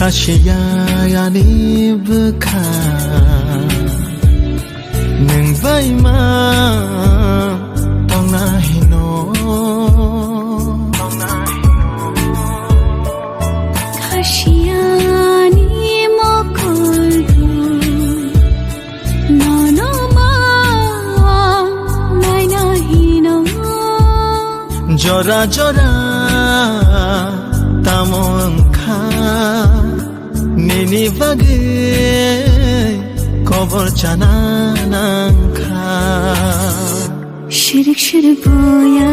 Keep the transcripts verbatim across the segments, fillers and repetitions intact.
Ashiya ani bwkha nwng bai ma tongna hino. Khasiyani mokol nono ma naina hino. Jora jora tamo wngkha nini bagwi kobor chana nangkha. Shirik shirik boya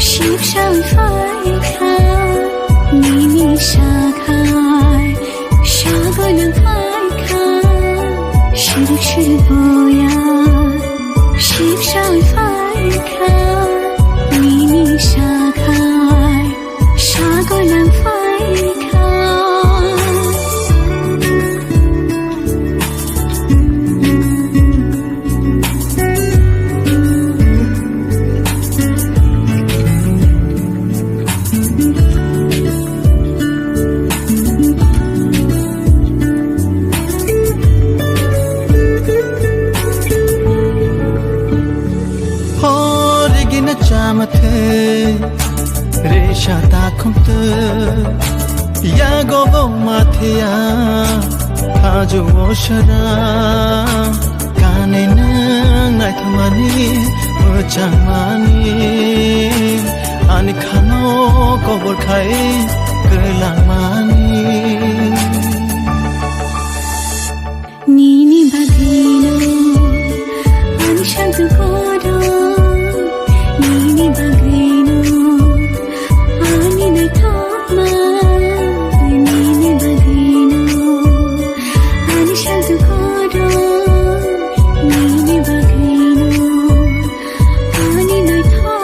ship shal phaikha nini sakhai sagolang phaikha. Shirik shirik boya ship shal phaikha nini sakhai sagolang phaikha. Horigina chamathei resa takhumtei yago bo mathia hajo osara. Kani nwng naithokmani mwchangmani ani khano kobor khai kwlangmani. Nini bagwino ani sal dukoro, nini bagwino ani naithokma, nini bagwino ani sal dukoro, nini bagwino ani naithokma.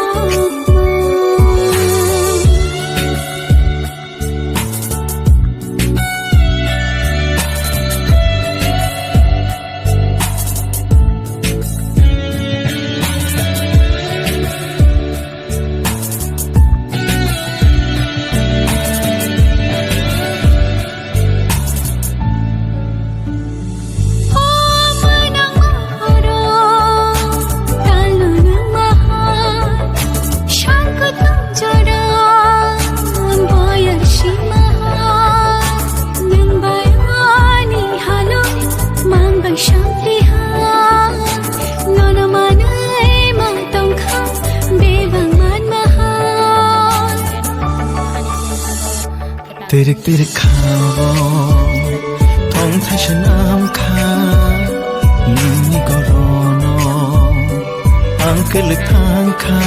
Tirik tirik khao, thong thaisa nam kha, nini gorono ang kwlwk thang kha.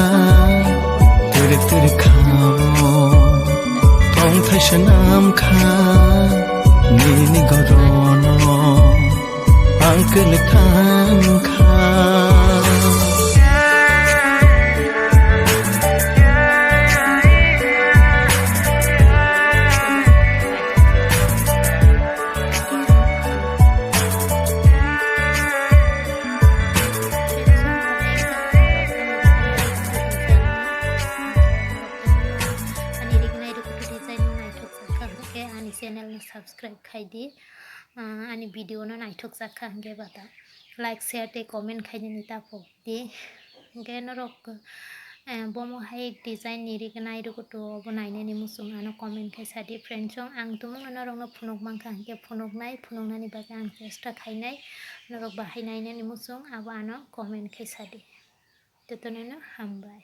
Tirik tirik khao, thong thaisa nam kha, nini gorono ang kwlwk thang kha. Ani rignai rukuthu design no naithok kha, hwnkhe ani channel no subscribe khai di. Ah, ani video no naithok jak kha hwnkhe bata like, share tei comment khainani ta pok di. Hwnkhe norok, eh, bomo hai design ni rignai rukuthu obo nainani muchung ano comment khai sa di friend song. Ang tumungno norokno phunuk mankha hwnkhe phunuknai, phunuknani bagwi ang chesta khainai. Norok bahai nainani muchung abo ano comment khai sa di. Jotono no hambai.